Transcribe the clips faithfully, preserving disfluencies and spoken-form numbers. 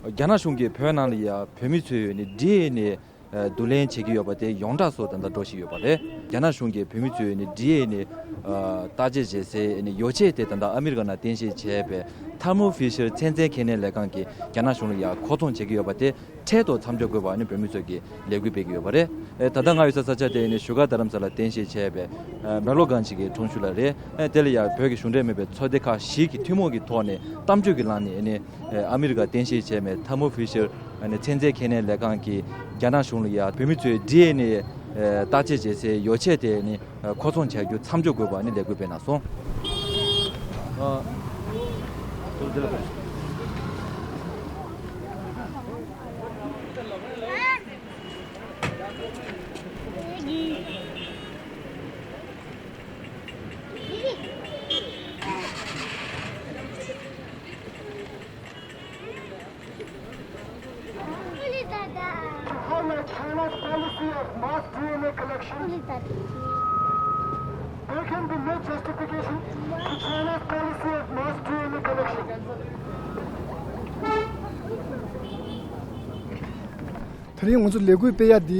རྒྱ་ནག་གཞུང་གིས་བོད་ནང་ལ་ཡ་བོད་མི་ཚོའི་ནི་ཌི་ཨེན་ཨེ་བསྡུ་ལེན་བྱེད་ཀྱི་ཡོད་པ་དེ་ཡོངས་གྲགས་སུ་ད་ལྟ་འགྲོ་བཞིན་ཡོད་པ་རེད། རྒྱ་ནག་གཞུང་གིས་བོད་མི་ཚོའི་ནི་ཌི་ཨེན་ཨེ་བརྟག་དཔྱད་བྱེད་སའི་ནི་ཡོ་བྱད་དེ་ད་ལྟ་ཨ་མི་རི་ཀ་ནང་རྟེན་གཞི་བྱས་པའི་ཐར་མོ་ཕི་ཤར་ཚན་རྩལ་ཁས་ལེན་ལས་ཁང་གིས་རྒྱ་ནག་གཞུང་ལ་ཡ་མཁོ་ཚོང་བྱེད་ཀྱི་ཡོད་པ་དེ། འཕྲལ་དུ་མཚམས་འཇོག་དགོས་པ་ནི་བོད་མི་ཚོས་ཀྱི་ལས་འགུལ་སྤེལ་གྱི་ཡོད་པ་རེད། ཨེ་ད་ལྟ་ང་ཡོད་ས་ས་ཆ་དེ་ནི་བཞུགས་སྒར་རྡ་རམ་ས་ལ་རྟེན་གཞི་བྱས་པའི་ཨེ་མེ་ལོ་གྷན་ཇི་གི་ཁྲོམ་གཞུང་ལ་རེད། ཨེ་དེ་ལ་ཡང་བོད་ཀྱི་གཞུང་འབྲེལ་མེད་པའི་ཚོགས་སྡེ་ཁག་བཞི་གི་ཐུན་མོང་གི་ཐོག་ནས་གཏམ་བརྗོད་ཀྱི་ལམ་ནས་ནི་ཨེ་ཨ་མི་རི་ཀ་རྟེན་གཞི་བྱས་པའི་ཐར་མོ་ཕི་ཤར་ཨ་ནི་ཚན་རྩལ་ཁས་ལེན་ལས་ཁང་གིས་རྒྱ་ནག་གཞུང་ལ་ཡང་བོད་མི་ཚོའི་ཌི་ཨེན་ཨེ་ཨེ་བརྟག་དཔྱད་བྱེད་སའི་ཡོ་བྱད་དེ་ནི་ཨེ་མཁོ་ཚོང་བྱ་རྒྱུ་མཚམས་འཇོག་དགོས་པ་ནི་ལས་འགུལ་སྤེལ་གནང་སོང་། ཨ། China's policy of mass D N A collection. There can be no justification to China's policy of mass D N A collection. དེ་རིང་ང་ཚོ་ལས་འགུལ་སྤེལ་ཡ་འདི་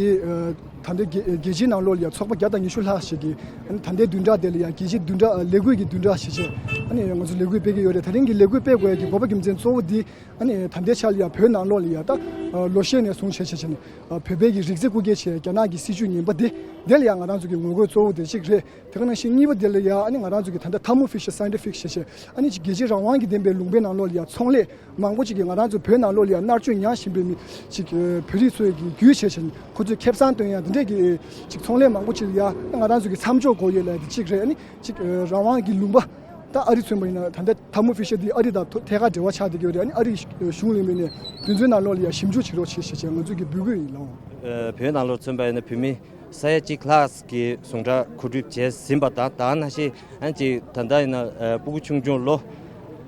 ཨ་ད་ལྟའི་རྒྱལ་རྒྱལ་སྤྱིའི་ནང་ལོགས་ལ་ཡ་ཚོགས་པ་བརྒྱ་དང་ཉི་ཤུ་ལྷག་ཞིག་གིས་ཨ་ནི་ད་ལྟའི་བདུན་ཕྲག་དེ་ལ་ཡ་རྒྱལ་སྤྱིའི་བདུན་ཕྲག་ཨ་ལས་འགུལ་གྱི་བདུན་ཕྲག་ཞིག་བྱས་ཨ་ནི་ང་ཚོ་ལས་འགུལ་སྤེལ་གྱི་ཡོད་རེད། དེ་རིང་གི་ལས་འགུལ་སྤེལ་དགོས་ཡ་གི་དགོས་པ་རྒྱུ་མཚན་གཙོ་བོ་འདི་ཨ་ནི་ད་ལྟའི་ཆར་ལ་ཡ་བོད་ནང་ལོགས་ལ་ཡ་ད་ཨ་ལོ་ཤས་ནས་བཟུང་བྱས་བྱས་བྱས་ནས་ཨ་བོད་པའི་གི་རིགས་རྫས་རྐུ་འཁྱེར་བྱས་རྒྱ་ནག་གི་སྲིད་བྱུས་ངན་པ་འདི་འདི་ལ་ཡ་ང་རང་ཚོ་གི་ངོ་རྒོལ་གཙོ་བོ་དེ་གཅིག་རེད། དེ་ག་ནང་བཞིན་གཉིས་པ་དེ་ལ་ཡ་ཨ་ནི་ང་རང་ཚོ་གི་ད་ལྟ་Thermo Fisher Scientific ཞེས་བྱས་ཨ་ནི་ཅིག་རྒྱལ་སྤྱིའི་རང་དབང་གི་ལྡན་པའི་ལུང་པའི་ནང་ལོགས་ལ་ཡ་ཚོང་ལས་མང་པོ་ཅིག་གིས་ང་རང་ཚོ་བོད་ནང་ལོགས་ལ་ཡ་མནར་གཅོད་མྱངས་བཞིན་པའི་མི་ཅིག་བོད་རིགས་ཚོའི་གི་རྒྱུས་བྱས་བྱས་ནས་ཁོ་ཚོས་ཁེ་བཟང་བཏོན་ཡ་དེ་འདྲས་ཀྱི་ཅིག་ཚོང་ལས་མང་པོ་ཅིག་ལ་ཡ་ང་རང་ཚོ་གི་མཚམས་འཇོག་དགོས་ཡོད་ལབ་ཡ་དེ་གཅིག་རེད། ཨ་ནི་ཅིག་རང་དབང་གི་ལུང་པ་ད་ཨ་རི་མཚོན་པ་ཡིན་ན་ད་ལྟ་Thermo Fisher འདི་ཨ་རི་དང་ཐོ་ཐད་ཀར་འབྲེལ་བ་ཆགས་བསྡད་ཀྱི་ཡོད་རེད། ཨ་ནི་ཨ་རི་གཞུང་ལས་མི་ནས་དེ་ཚོའི་ནང་ལོགས་ལ་ཡ་ཞིབ་འཇུག་བྱེད་རོགས་བྱེད་ཞེས་བྱས་ང་ཚོས་ཀྱི་འབོད་སྐུལ་ཡིན་ལགས། ཨ་བོད་ནང་ལོགས་མཚོན་པ་ཡིན་ན་བོད་མི་ས་ཡ་གཅིག་ལྷག་གིས་ཟུངས་ཁྲག་མཁོ་སྒྲུབ་བྱས་ཟིན་པ་དང་ད་ནང་བཞིན་ཨ་ཅིག་ད་ལྟ་ཡིན་ན་ཨ་སྤུ་གུ་ཆུང་ཆུང་ལོ་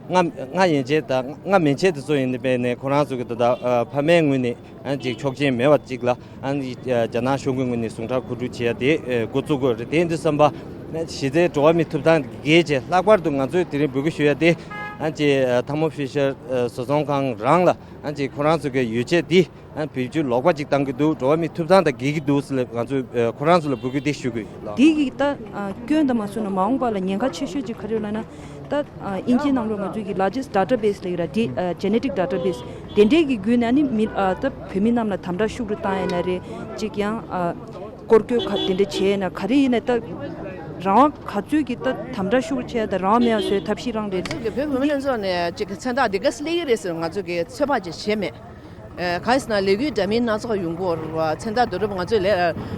ལྔ་ལྔ་ཡན་ཆད་དང་ལྔ་མན་ཆད་དེ་ཚོ་ཡིན་པས་ནས་ཁོ་རང་ཚོ་གི་ད་ལྟ་ཨ་ཕ་མའི་ངོས་ནས་ཨ་ཅིག་ཆོག་མཆན་མེད་པ་ཅིག་ལ་ཨ་ནི་རྒྱ་ནག་གཞུང་གི་ངོས་ནས་ཟུངས་ཁྲག་མཁོ་སྒྲུབ་བྱེད་ཡ་དེ་འགོ་བཙུགས་དགོས་རེད། དེ་ཡིན་དུས་ཙམ་པ་གཞི་རྩའི་འགྲོ་བ་མིའི་ཐོབ་ཐང་གི་རྒྱལ་ཆེ་ལྷག་པར་དུ་ང་ཚོས་དེ་རིང་འབོད་སྐུལ་ཞུ་ཡ་དེ་ཨ་ཅེ་Thermo Fisher་བཟོ་ཚོང་ཁང་རང་ལ་ཨ་ཅེ་ཁོ་རང་ཚོ་གི་ཡོ་བྱད་དེ་ཨ་བེད་སྤྱོད་ལོག་པ་ཅིག་བཏང་གི་འདུག་འགྲོ་བ་མིའི་ཐོབ་ཐང་དང་འགལ་གྱི་འདུག་ཟེར་ལབ་ང་ཚོས་ཁོ་རང་ཚོ་ལ་འབོད་སྐུལ་དེ་ཞུ་གི་ཡོད་ལགས། དེ་གི་ད་སྐྱོན་དང་མ་སོང་ན་མ་འོངས་པ་ལ་ཉེན་ཁ་ཆེ་ཤོས་ཅིག་ག་རེ་ཡོད་ལབ་ན། ད་ཨ་དབྱིན་ཇིའི་ནང་ལོགས་ང་ཚོའི་གི་largest database་ལབ་ཀྱི་ར་དེ་ཨ་genetic database་དེ་འདྲའི་གི་བརྒྱུད་ནས་ནི་མི་ཨ་ད་བོད་མི་རྣམས་ལ་དམ་དྲག་ཤུགས་རུ་བཏང་ཡ་ན་རེད་ཅིག་ཡང་ཨ་སྐོར་སྐྱོད་ཁ་དེ་འདྲ་བྱས་ན་ག་རེ་ཡིན་ན་ད་རང་དབང་ག་ཚོད་ཀྱི་ད་དམ་དྲག་ཤུགས་རུ་བྱས་ད་རང་དབང་མེད་པ་བཟོས་ཐབས་ཤེས་རང་རེད། ང་ཚོ་གི་བོད་མི་མང་ཚོགས་ནས་ཅིག་མཚན་རྟགས་འདི་ག་སླེབས་ཀྱི་རེད་ཟེར་ང་ཚོ་གི་ཚོད་དཔག་ཅིག་བྱས་མེད། ཨ་གང་ཡིན་ཟེར་ན་ལས་འགུལ་འདྲ་མིན་སྣ་ཚོགས་ཡོང་གི་ཡོད་རེད་བ། མཚན་རྟགས་བསྡུ་རུབ་ང་ཚོས་ལས་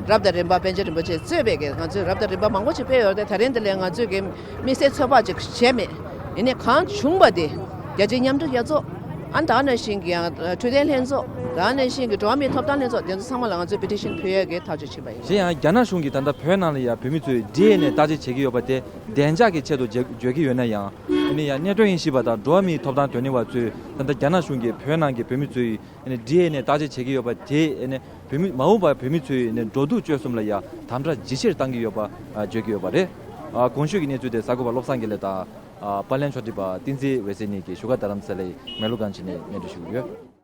རབ་དང་རིམ་པ་པཎ་ཆེན་རིན་པོ་ཆེས་གཙོས་པའི་གི་ང་ཚོས་རབ་དང་རིམ་པ་མང་པོ་ཅིག་སྤེལ་ཡོད་རེད་དེ་ད་རིང་འདི་ལས་ང་ཚོས་གི་དམིགས་བསལ་ཚོད་དཔག་ཅིག་བྱས་མེད། ཡིན་ནའི་གང་བྱུང་བ་དེ་རྒྱལ་སྤྱིའི་མཉམ་འབྲེལ་རྒྱལ་ཚོགས་ཨ་ནི་ད་ག་ནང་བཞིན་གི་ཡང་འཕྲོད་བསྟེན་ལྷན་ཚོགས་ད་ག་ནང་བཞིན་གི་འགྲོ་བ་མིའི་ཐོབ་ཐང་ལྷན་ཚོགས་དེ་ཚོ་ཚང་མ་ལ་ང་ཚོས་པེ་ཊི་ཤན་ཕུལ་ཡས་གི་ཐག་གཅོད་བྱས་པ་ཡིན། གཞན་ཡང་རྒྱ་ནག་གཞུང་གིས་ད་ལྟ་བོད་ནང་ལ་ཡང་བོད་མི་ཚོའི་ཌི་ཨེན་ཨེ་བརྟག་དཔྱད་བྱེད་ཀྱི་ཡོད་པ་དེ་བདེ་འཇགས་ཀྱི་ཆེད་དུ་བརྗོད་བརྗོད་ཀྱི་ཡོད་ན་ཡང་། ཨ་ནི་ཡང་གནད་དོན་ཡིན་ཞེས་པ་དང་འགྲོ་བ་མིའི་ཐོབ་ཐང་དོན་གཉེར་བ་ཚོས་ད་ལྟ་རྒྱ་ནག་གཞུང་གིས་བོད་ནང་གི་བོད་མི་ཚོའི་ཨ་ནི་ཌི་ཨེན་ཨེ་བརྟག་དཔྱད་བྱེད་ཀྱི་ཡོད་པ་དེས་ཨ་ནི་བོད་མི་མ་འོངས་པར་བོད་མི་ཚོའི་ཨ་ནི་འགྲོ་འདུག་སྤྱོད་གསུམ་ལ་ཡང་དམ་དྲག་ཇེ་ཆེར་བཏང་གི་ཡོད་པ་ཨ་བརྗོད་ཀྱི་ཡོད་པ་རེད། ཨ་གོང་ཞུས་ཀྱི་གནས་ཚུལ་དེ་གསར་འགོད་པ་བློ་བཟང་དགེ་ལེགས་དང་ཨ་པར་ལེན་ཕྱོགས་སྒྲིག་པ་བསྟན་འཛིན་འོད་ཟེར་གཉིས་ཀྱིས་བཞུགས་སྒར་རྡ་རམ་ས་ལའི་མེ་ལོ་གྷན་ཇི་ནས་སྙན་སྒྲོན་ཞུ་གི་ཡོད།